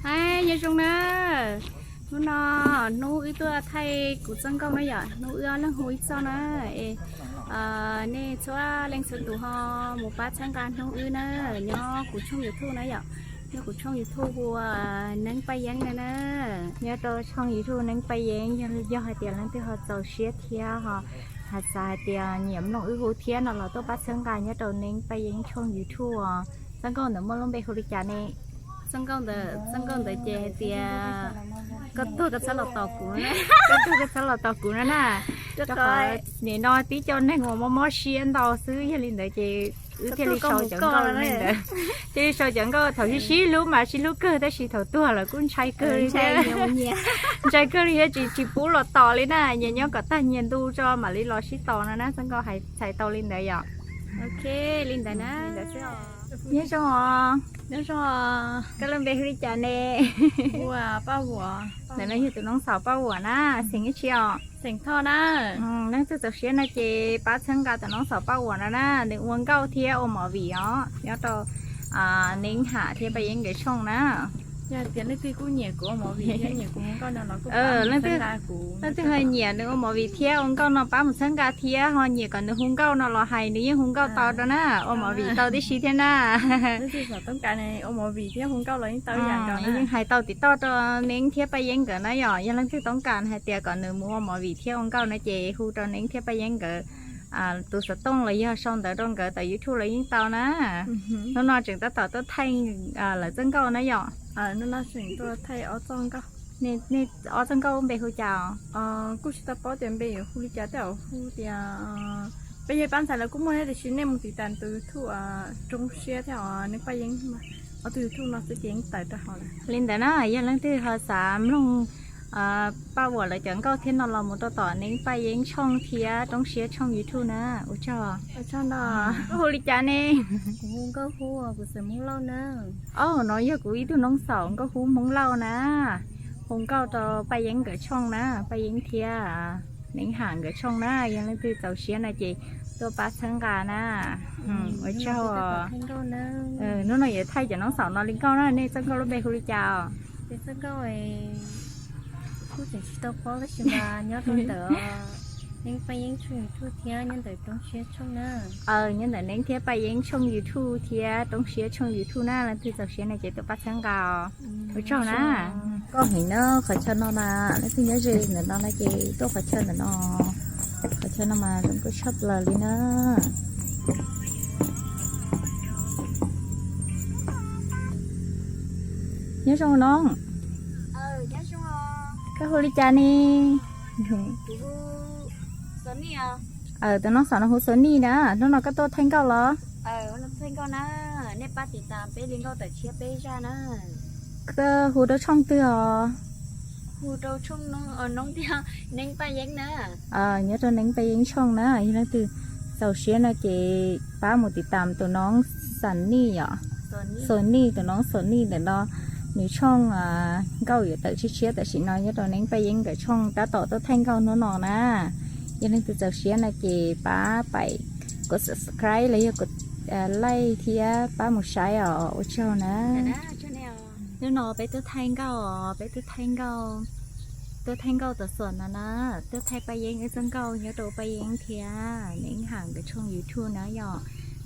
Hais, nyob zoo na. Hnub no, hnub wb tuaj thaij kuv txoj nkauj na yom, hnub wb ob leeg hu ib txoj na. Es nej txhua leej txhua tus ho mus pab txhawb nqa hnub wb na, nyob kuv tshooj YouTube na yom, nyob kuv tshooj YouTube hu ua Neeb Paj Yeeb na na. Nyob rau tshooj YouTube Neeb Paj Yeeb, yog hais tias leej twg ho txaus siab thiab ho xav hais tias nyiam mloog wb hu thiab no los tuaj pab txhawb nqa nyob rau Neeb Paj Yeeb tshooj YouTube os. Txoj nkauj ntawd muaj lub npe hu li cas ne? Txoj nkauj ntawd, txoj nkauj ntawd ces hais tias koj tuag koj txhob los tos kuv, koj tuag koj txhob los tos kuv no na. Rau qhov nim no tib co neeg uas mob mob siab ntau xwb, yog li ntawd ces wb thiaj li sau cov nkauj li ntawd. Thiaj li sau cov nkauj thaum sib sib hlub mas sib hlub kawg tab sis thaum tuag lawm kuj ntshai kawg li thiab. Ntshai kawg li thiab tsis, tsis pub los tos li na, nyias nyob kom tag nyias ntu tso mam li los sib tos no na. Txoj nkauj hais txhais tau li ntawd yom. Ok, li ntawd na. Nyob zoo os. Nyob zoo. Koj lub npe hu li cas ne? Ua Paj Vuam. Ntawm no yog tus noob xaus Paj Vuam na, xeem ib tsi os? Xeem Thoj na. Leej twg txaus siab no ces pab txhawb nqa tus noob xaus Paj Vuam no na, nws ua nkauj thiab ua movie os, nyob rau Neeb Ham thiab Paj Yeeb nkawd tshooj na. Yog tias leej twg kuj nyiam kuv ua movie thiab nyiam kuv hu nkauj no los kuj pab mus txhawb nqa kuv. Leej twg ho nyiam nws ua movie thiab ua nkauj no pab mus txhawb nqa thiab, ho nyiam kom nws hu nkauj no los hais nws yeej hu nkauj tau rau na, ua movie tau tib si thiab na. Leej twg xav toob kas ua movie thiab hu nkauj los yeej tau ib yam nkaus na. Yeej hais tau tim toj rau Neeb thiab Paj Yeeb nkawd na yom, yog leej twg toob kas hais tias kom nws mus ua movie thiab ua nkauj no ces hu rau Neeb thiab Paj Yeeb nkawd tus xov tooj los yog sau ntawv rau nkawd tom YouTube los yeej tau na. Hnub no tseem tab tom tuaj thaij lawv txoj nkauj na yom. Nej ob txoj nkauj npe hu cas os? Kuj tsis tau paub tias npe yuav hu li cas, tej zaum hu tias peb yog pab ntxhais lawv kuj muaj thiab, tiam sis nej mus tiv tas tus YouTube Roob Siab thiab os, Neeb Paj Yeeb, ob tug YouTube no xwb ces yeej tawm rau hauv lawm. Li ntawd na, yog leej twg ho xav mloog Paj Vuam lawv cov nkauj thiab no los mus rau tom Neeb Paj Yeeb tshooj thiab Roob Siab tshooj YouTube na. Ua tsaug. Koj hu li cas ne? Kuv hu Nkauj Hub, kuv xeem Hmoob Lauj na. Au, no yog kuv ib tug noob xaus Nkauj Hub Hmoob Lauj na. Hu nkauj rau Paj Yeeb nkawd tshooj na, Paj Yeeb thiab Neeb Ham nkawd tshooj na, yog leej twg txaus siab no ces tuaj pab txhawb nqa na. Ua tsaug. Hnub no yuav thaij cov noob xaus no li nkauj na, nej txoj nkauj lub npe hu li cas os? Kuj tseem tsis tau paub tab sis mas nyob rau ntawm Neeb Paj Yeeb tshooj YouTube thiab nyob ntawm Roob Siab tshooj na. Nyob ntawm Neeb thiab Paj Yeeb tshooj YouTube thiab Roob Siab tshooj YouTube na, leej twg txaus siab no ces tuaj pab txhawb nqa os. Ua tsaug na. Nkauj heev na, qhov chaw no mas leej twg nyob ze ntawm no no ces tuaj qhov chaw ntawm no. Qhov chaw no mas zoo nkauj tshaj plaws li na. Nyob zoo no. Koj hu li cas ne? Tus noob xaus no hu Xos Nij na, hnub no koj tuaj thaij nkauj los? Koj hu rau tshooj twg os? Nyob rau Neeb Paj Yeeb tshooj na, yog leej twg txaus siab no ces pab mus tiv tas tus noob Xos Nij yom. Xos Nij, tus noob Xos Nij ntawm no, nws tshooj nkauj yuav tawm tshiab tshiab tam sim no nyob rau Neeb Paj Yeeb nkawd tshooj tab tom tuaj thaij nkauj hnub no na. Yog leej twg txaus siab no ces pab pab kov subscribe los yog kov like thiab pab mus saib os, ua tsaug na. Hnub no peb tuaj thaij nkauj os, peb tuaj thaij nkauj, tuaj thaij nkauj tom Xos no na, tuaj thaij Paj Yeeb wb txoj nkauj nyob rau Paj Yeeb thiab Neeb Ham nkawd tshooj YouTube na yom.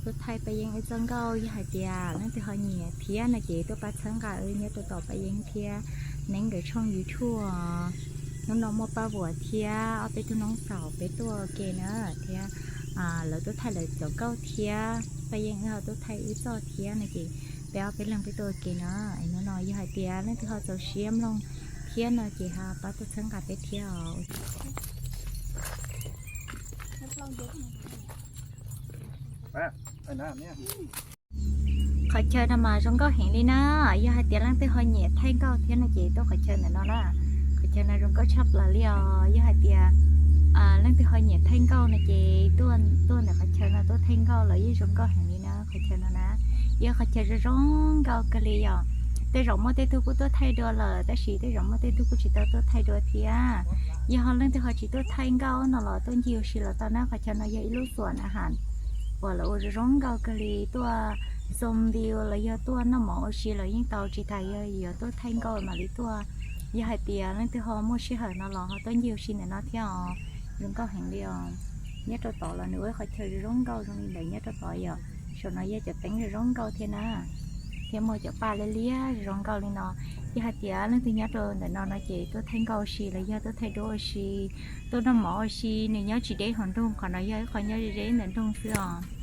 Tuaj thaij Paj Yeeb wb txoj nkauj, yog hais tias leej twg ho nyiam thiab no ces tuaj pab txhawb nqa wb nyob rau tom Paj Yeeb thiab Neeb nkawd tshooj YouTube. Hnub no muaj Paj Vuam thiab ob peb tug noob xaus peb tuaj ua ke na, thiab lawv tuaj thaij lawv cov nkauj thiab Paj Yeeb wb ho tuaj thaij wb txoj thiab no ces peb ob peb leeg peb tuaj ua ke na. Hnub no yog hais tias leej twg ho txaus siab mloog thiab no ces ho pab tuaj txhawb nqa peb thiab os. Qhov chaw no mas zoo nkauj heev li na, yog hais tias leej twg ho nyiam thaij nkauj thiab no ces tuaj qhov chaw ntawm no na. Qhov chaw no zoo nkauj tshaj plaws li os, yog hais tias leej twg ho nyiam thaij nkauj no ces tuaj, tuaj ntawm qhov chaw no tuaj thaij nkauj los yeej zoo nkauj heev li na, qhov chaw no na. Yog qhov chaw zoo zoo nkauj kawg li yom. Tej zaum muaj tej tug kuj tuaj thaij dua lawm tab sis tej zaum muaj tej tug kuj tsis tau tuaj thaij dua thiab. Yog ho leej twg ho tsis tuaj thaij nkauj no los tuaj ncig ua si los tau na, qhov chaw no yog ib lub xuam na has uas lawv ua zoo zoo nkauj kawg li, tuaj Zoo view los yog tuaj noj mov ua si los yeej tau, tsis tas yog yuav tuaj thaij nkauj mam li tuaj. Yog hais tias leej twg ho muaj sij hawm no los ho tuaj ncig ua si ntawm no thiab os, zoo nkauj heev li os. Nyob rau tod los nws ua ib qhov chaw zoo nkauj zoo li ntawd nyob rau tod yom. Saum no yog cov teeb zoo nkauj thiab na, thiab muaj cov paj liab liab zoo nkauj li no. Yog hais tias leej twg nyob rau ntawm no no ces tuaj thaij nkauj ua si los yog tuaj thaij duab ua si, tuaj noj mov ua si, nws nyob tsis deb hauv nroog, qhov no yog ib qho nyob ze ze ntawm nroog xwb os.